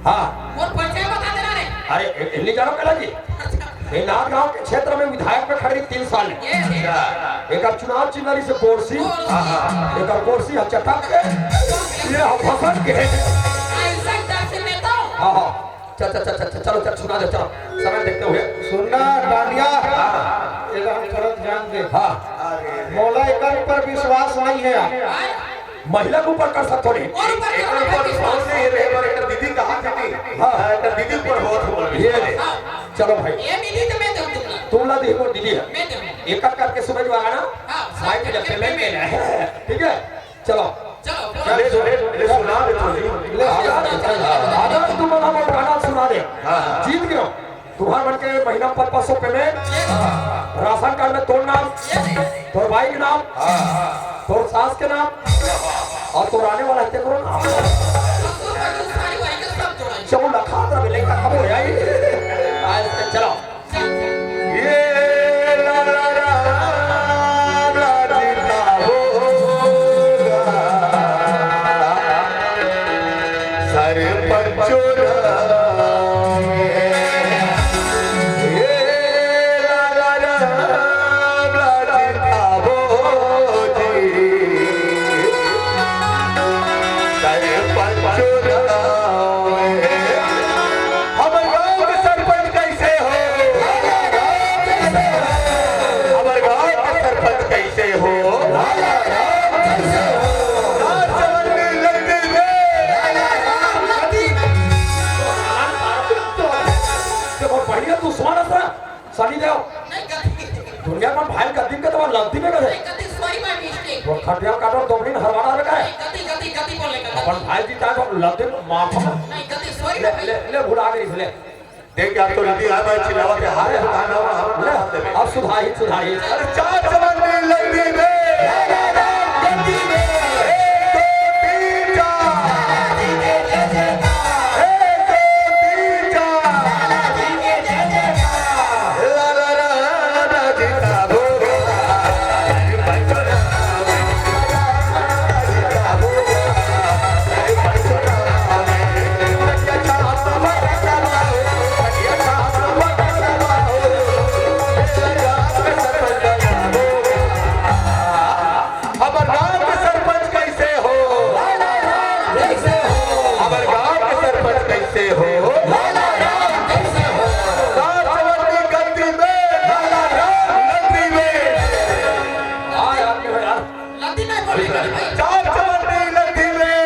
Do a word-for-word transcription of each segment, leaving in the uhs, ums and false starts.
हाँ। मोर परिचय बता देना रे। अरे, ए-, ए-, नहीं जानो कला जी? अच्छा। ये नांदगांव के क्षेत्र में विधायक में खड़ी तीन साल है। ये, ये। अच्छा। एक अब चुनाव चिन्ह रही से कोरसी। कोरसी। हाँ, हाँ। एक अब कोरसी है चटक के। ये हम फंसन के। ऐसा डर से लेता हूँ। हाँ, हाँ। चल, चल, चल, चल, चल, चलो, चल, सुना दे, चलो। समय देखते हुए। सुनना, डांडिया। हाँ। ये हम शरत जान दे। हाँ। मोला एकर पर विश्वास नहीं है। हाँ। महिला के ऊपर कर सकत हो नहीं। और ऊपर एकर ऊपर विश्वास नहीं रहे, पर एकर दीदी कहा थी कि, हाँ। एकर दीदी ऊपर होत हो ये ले। हाँ। चलो भाई। ये दीदी तो मैं दूँ तुमला। तुमला दी वो दीदी है। मैं दूँ। एक एक करके समझ वाला ना। हाँ, भाई सब जी, करके पेमेंट payment। लेना है। ठीक है? चलो। चलो, ले, ले, ले, सुना दे तू जी। ले, अगर, अगर तुम हमें गाना सुना दे, हाँ। जीत गयो। तुहार मन के महीना पर पाँच सौ पेमेंट, राशन कार्ड में तोर नाम, तोर भाई के नाम, तोर सास के नाम, और तोर आने वाला है तेरो नाम। चलो, लखा तो मिले का खबर है। आज के चलो। ये ला ला ला, ला ला ला, सरपंचो राम। ये राम राम राम जिताबो जी। सरपंचो राम। हमर गांव के सरपंच कैसे हो? हमर गांव के सरपंच कैसे हो? राजचंद्र लल्ली में। देखो, बढ़िया तू सुना ना सर, सनी देओल। नहीं, गलती। दुनिया में भाई गद्दी के तो लद्दी में गए। नहीं, गलती, sorry, my mistake। वो खटिया काटो, दो दिन हरवाना लगा है। नहीं, गलती, गलती, गलती बोलने का। अपन भाई जी का तो लद्दी माफ। नहीं, गलती, sorry, ले, भाई। ले, ले, भुला गई, ले। देख, आप तो लद्दी आ, मैं चिल्लावा के हारे, हारे, हारे, हारे, ले, हारे। अब सुधारी, सुधारी। अरे, चार जवान में लद्दी में। एक, दो, तीन, चार। एक, दो, तीन, चार। हमर गांव के सरपंच कैसे हो? हमर गांव के सरपंच कैसे हो? राजवंती गद्दी में, गद्दी में। यार, यार, यार। लद्दी नहीं बोलेगा भाई। चार चवन्नी लद्दी में।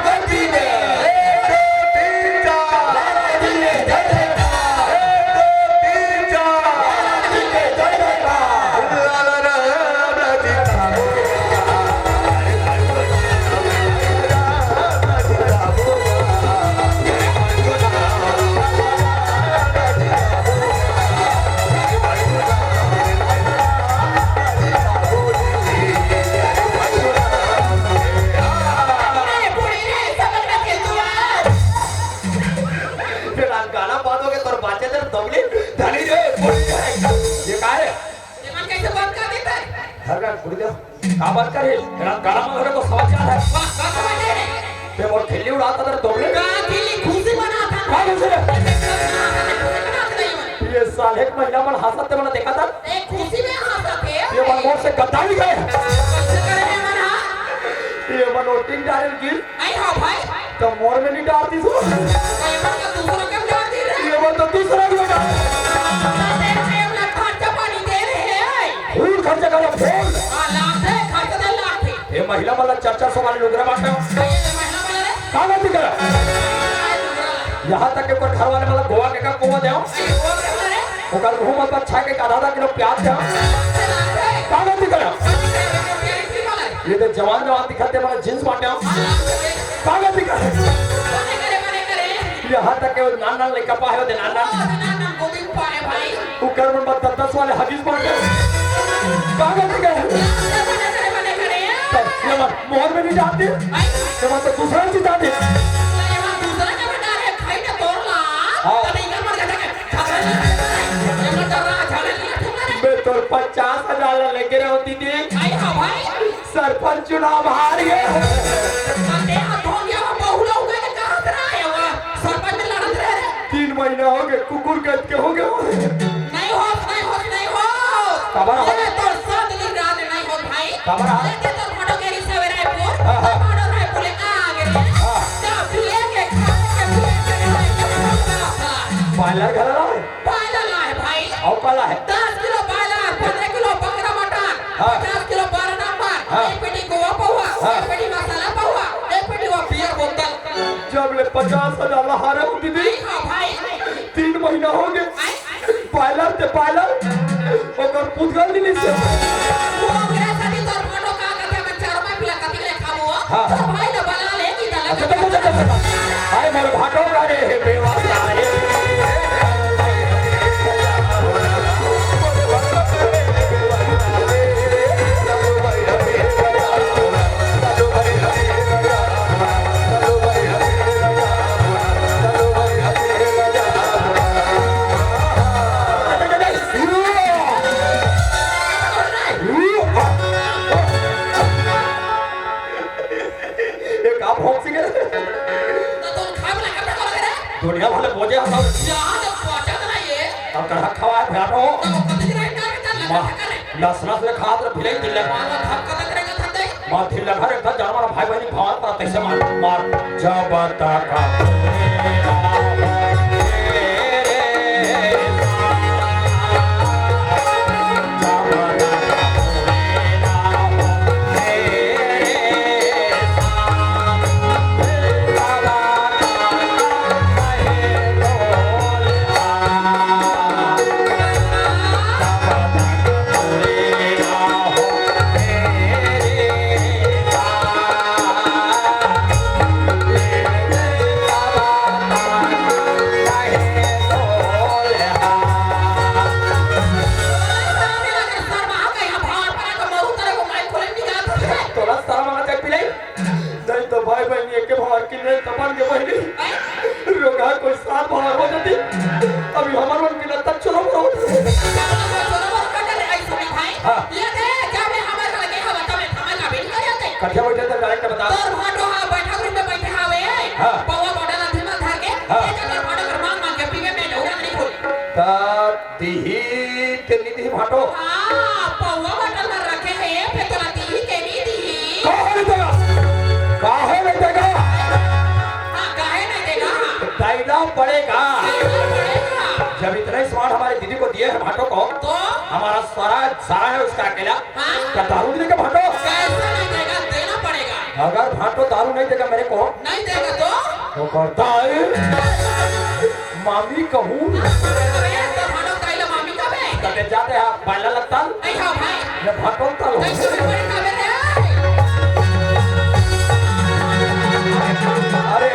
लद्दी में। एक, दो, तीन, चार। लद्दी में जय जयकार। एक, दो, तीन, चार। लद्दी में जय जयकार। लाला राम जी का फिर आज गाना बात हो गया, तोर बाचे तेरे दबली धनी रे, बोल रे। ये का है? ये मन कैसे बंद कर देता है? घर का खुल गया। का बंद करे? तेरा गाना बंद होने को समझ आ रहा है। वाह, वाह, समझ आ रहा है। ते मोर खिल्ली उड़ाता तेरे दबली। का खिल्ली खुशी मनाता। का खुशी रे? खुशी मनाता नहीं मन। ये साल एक महीना मन हंसत ते मन देखा था। ए, खुशी में हंसत है। ये मन मोर से गद्दारी करे। कैसे करे है मन, हाँ? ये मन वोटिंग डालेगी। आई हाँ भाई। तो मोर में नहीं डालती तू। तो ये मन तो दूसरा के में डाल दी रे। ये मन तो दूसरा के में डाल। तो तेरे से अपना खर्चा पानी दे रहे हैं। फूल खर्चा करो, फूल। हाँ, लाख है, खर्चा दे लाख है। ये महिला वाला चार चार सौ वाली लुगरा बांटो। ये महिला वाला रे। का गलती करा? यहाँ तक के ऊपर घर वाले वाला गोवा के का गोवा दे। ओकर मुंह में तो छह के आधा आधा किलो प्याज था। का गलती करा? ये तो जवान जवान दिखाते, हमारा जींस बांटे हो। का गलती करा? यहाँ तक के वो नान नान लइका पाए होते, नान नान। ओकर मन में दस दस वाले हगीज बांटे। का गलती करा? तब ये मत, मोहर में नहीं जाती। ये मत तो दूसरा चीज जाती। हाँ। मैं तो पचास हजार ला लेके रहो दीदी। सरपंच चुनाव हार गए। होगे, कुकुर के के होगे। नहीं होत, नहीं होत, नहीं होत। काबर हो? ये तोर साथ दिन रात नहीं होत भाई। काबर हो? ये ते तोर भाटो के रिश्ता वे रायपुर, हाँ, हाँ। भाटो रायपुर ले आ गए। हाँ। तो पिए के, खाए के, पिए के, खाए के, खाए के। बॉयलर घला लाए? बॉयलर लाए भाई। अउ का लाए? दस किलो बॉयलर, पन्द्रह किलो बकरा मटन, हाँ। पचास किलो बारह नंबर, हाँ। एक पेटी गोवा पौवा, हाँ। एक पेटी मसाला पौवा, एक पेटी वो बियर बोतल। जब ले पचास हजार ला हारे हो दीदी। नहीं हो भाई। तीन महीना होगे। आय? बॉयलर ते बॉयलर, ओकर पुतगल नहीं से। वो ओकरे साथी तोर भाटो का कथे, मैं चारों में पिला कथी ले खाबो? हाँ। तो भाई ला बला ले कि दला अच्छा, अच्छा, अच्छा, अच्छा। अरे मोर भाटो का रे हे बेवासा रे। ये का भौंक सिंगे? तो तुम खाए वाला कब तक करोगे रे? दुनिया भर ले बोझे हम सब। यहाँ तो पहुँचा तो नहीं है। अब कहाँ खवाए भाटो? तो कब तक रहेगा? नस नस में खात रह भिलई दिल लगा। मारो धक्का तक रहेगा धक्का। मार दिल लगा रे, जानवर भाई बहनी भाव पर तैसे मार, मार। जब तक तोला शर्म आना चाहिए पिलाई। नहीं तो भाई बहनी एक के भाव की नहीं तपन के बहनी। रोगा कोई सात भाव हो जाती। अभी हमारे मन की लत्ता चलो बरो। हाँ। ये दे, जब मैं हमारे लगे हवा, तब मैं हमारे का भी नहीं कर जाते। कठिया बैठे तो डायरेक्ट बता। तोर भाटो हाँ, बैठक रूम में बैठे हवे। हाँ। पौवा बॉटल अथी में धर के, हाँ। एक अगर भाटो कर मांग मांग के पीवे में जाऊंगा नहीं बोल। ता दिही के नी दिही भाटो? हाँ, पौवा बॉटल में रखे हैं, पे तोला दिही के नी दिही? काहे नहीं देगा? काहे नहीं देगा? हाँ, काहे नहीं देगा? देना पड़ेगा। देना पड़ेगा। जब इतना ही सामान हमारे दीदी को दिए हैं भाटो को, तो? हमारा सारा सारा है उसका अकेला। हाँ? क्या दारू नहीं देगा भाटो? कैसे नहीं देगा? देना पड़ेगा। अगर भाटो दारू नहीं देगा मेरे को, नहीं देगा तो? तो करता है। मामी कहूँ। अरे, तो भाटो ताई ला मामी कहबे? तबे जाते हैं, बाला लगता। नहीं हो भाई। मैं भाटो तल हूँ। कैसे भी बड़ी कहबे रे? अरे,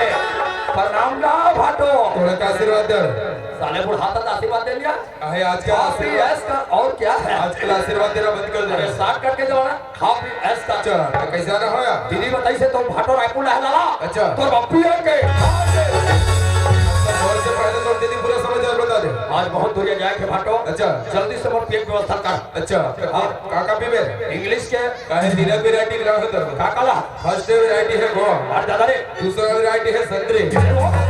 प्रणाम गा भाटो। थोड़ा का आशीर्वाद दे। साले बुढ़ाता तो आशीर्वाद दे लिया। अहे, आजकल आप भी आशीर्वाद, ऐस का और क्या है? आजकल आशीर्वाद देना बंद कर दे। अरे, साठ कट के जमाना। हाँ, भी ऐसा। अच्छा, तो कैसे आना हो यार? दीदी बताई से तो भाटो रायपुर है लाला। अच्छा। तो बप्पी है के? अच्छा, बहुत से पहले तो दीदी पूरा समाचार बता दे। आज बहुत दूरिया जाए के भाटो। अच्छा। जल्दी से मोर पेट व्यवस्था कर। अच्छा। हाँ। का का पीबे? इंग्लिश के। काहे तीन वैरायटी के नाम है तेरे को? का का ला? फर्स्ट वैरायटी है गोवा। और दादा रे। दूसरा वैरायटी है संतरी।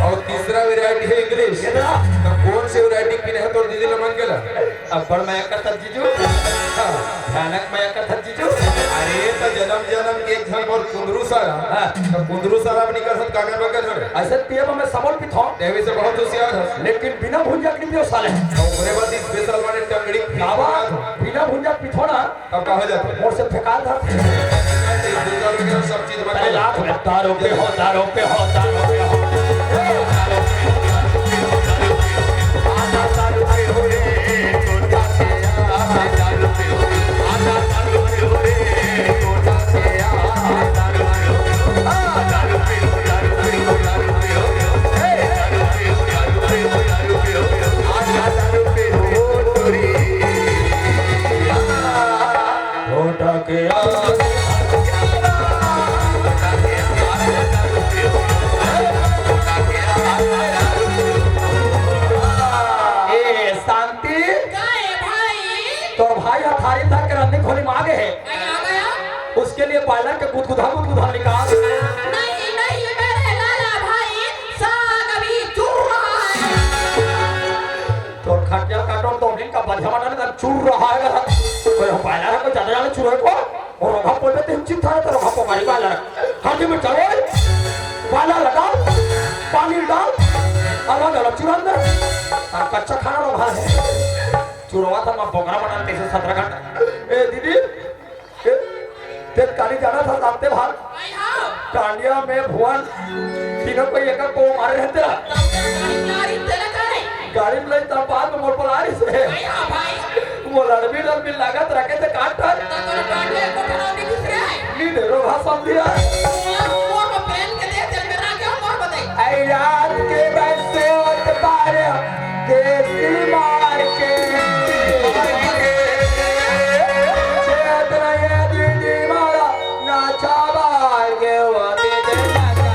और तीसरा वैरायटी है इंग्लिश। ये दादा। तो कौन सी वैरायटी पीने है तो दीदी लमन के ला? अब्बड़ मया करथस जीजू। हाँ। भयानक मया करथस जीजू। अरे, त जनम जनम के एक झन मोर कुंदरू सारा। हाँ। त कुंदरू सारा अपनी करथस काकर बकर हवे। अइसे पिए म मैं सबो ल पीथों। देवी से बहुत होशियार हस। लेकिन बिना भुंजा के नी पियों साले। अउ ओकरे बाद स्पेशल वाले टंगड़ी पी बाबा, बिना भुंजा के पीथों ना। तब का हो जाथे? मोर से फेंका था। सब चीज बता अरे दे। लाख में दारू पे हो, दारू पे हो, दारू पे हो। ए, शांति। का ए भाई? तोर भाई ह थारी धर के रंडी खोली मांगे हे। नहीं आ गया। उसके लिए पार्लर के गुदगुदा गुदगुदा निकाल। नहीं, नहीं, मेरे लाला भाई, साग अभी चूर रहा है। खटिया काटो तो दिन का बढ़िया मटन का चूर रहा है। कोई हम पायला है, कोई ज्यादा ज्यादा चूर है को? और रोगा पोल पे तीन चित्ता है तो रोगा पोकारी पायला है। हर दिन में चलो, पायला लगाओ, पानी डाल, अलग अलग चूर अंदर। और कच्चा खाना रोगा है। चूरवा था मैं बोकरा मटन तीन सौ सत्रह घंटा। ए दीदी, ए, ते काली जाना था सामते भाग। आई हाँ। टांडिया में भुवन, तीनों को एक को मारे रहते रहा। तब तक गाड़ी में ला रही, तेरा का है? गाड़ी में ले तब बाद में मोर पर आ रही से। आई हाँ भाई। वो लड़बी लड़बी लागत रखे थे काट कर। तब तक गाड़ी में एक को ठहराव नहीं दिख रहा है। नहीं दे रो भाषा दिया। वो, वो तो प्रेम के दे, तेरे मेरा क्या मोर बताई? ऐ रात के बसे होत पार, देसी मार के। चेतना ये दीदी मारा, नाचा बार के वो दीदी नाचा।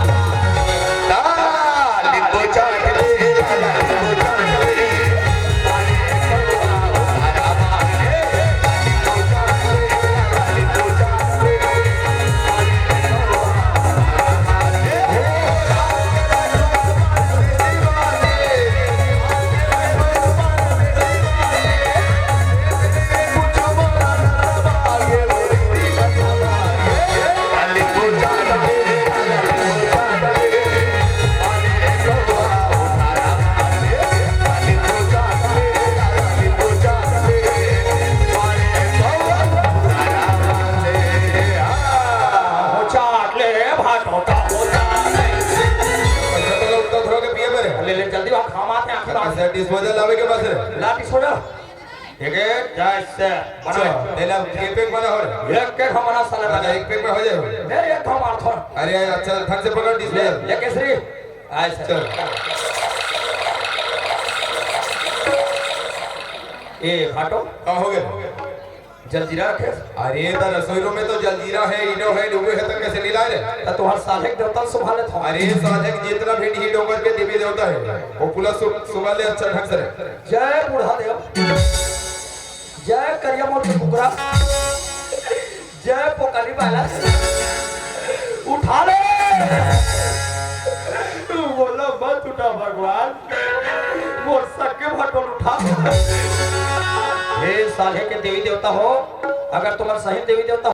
ले, ले, जल्दी भाग, हम आते हैं, आखिर आ- ऐसे डिस्पोजल लावे के पास है। ला डिस्पोजल। ठीक है, जा इससे। बना। अच्छा, तेला एक पैक बना हो रे। एक पैक हमारा साला अच्छा, बना। एक पैक में हो जाए। ले, एक हमारा थोड़ा। अरे, अच्छा, ढंग से पकड़ ले, डिस्पोजल। ले, केसरी। अच्छा। चल। ए, फाटो। हाँ, हो गया। जलजीरा रखे? अरे, त रसोई रूम में तो जलजीरा है, इनो है, नींबू है, त कैसे नहीं लाए रे? त तोहर साले के देवता ल सुभा लेत हो। अरे, साले के जितना भी ढीठ डोंगर के देवी देवता है, वो पूरा सु-, सुभा ले अच्छा ढंग से रे। जय बूढ़ा देव, जय करिया मोर के कुकरा, जय पोकरी वाला, उठा ले। बोला मत उठा भगवान, मोर सके भटोल उठा। हे साले के देवी देवता हो, अगर तुम्हार सही देवी देवता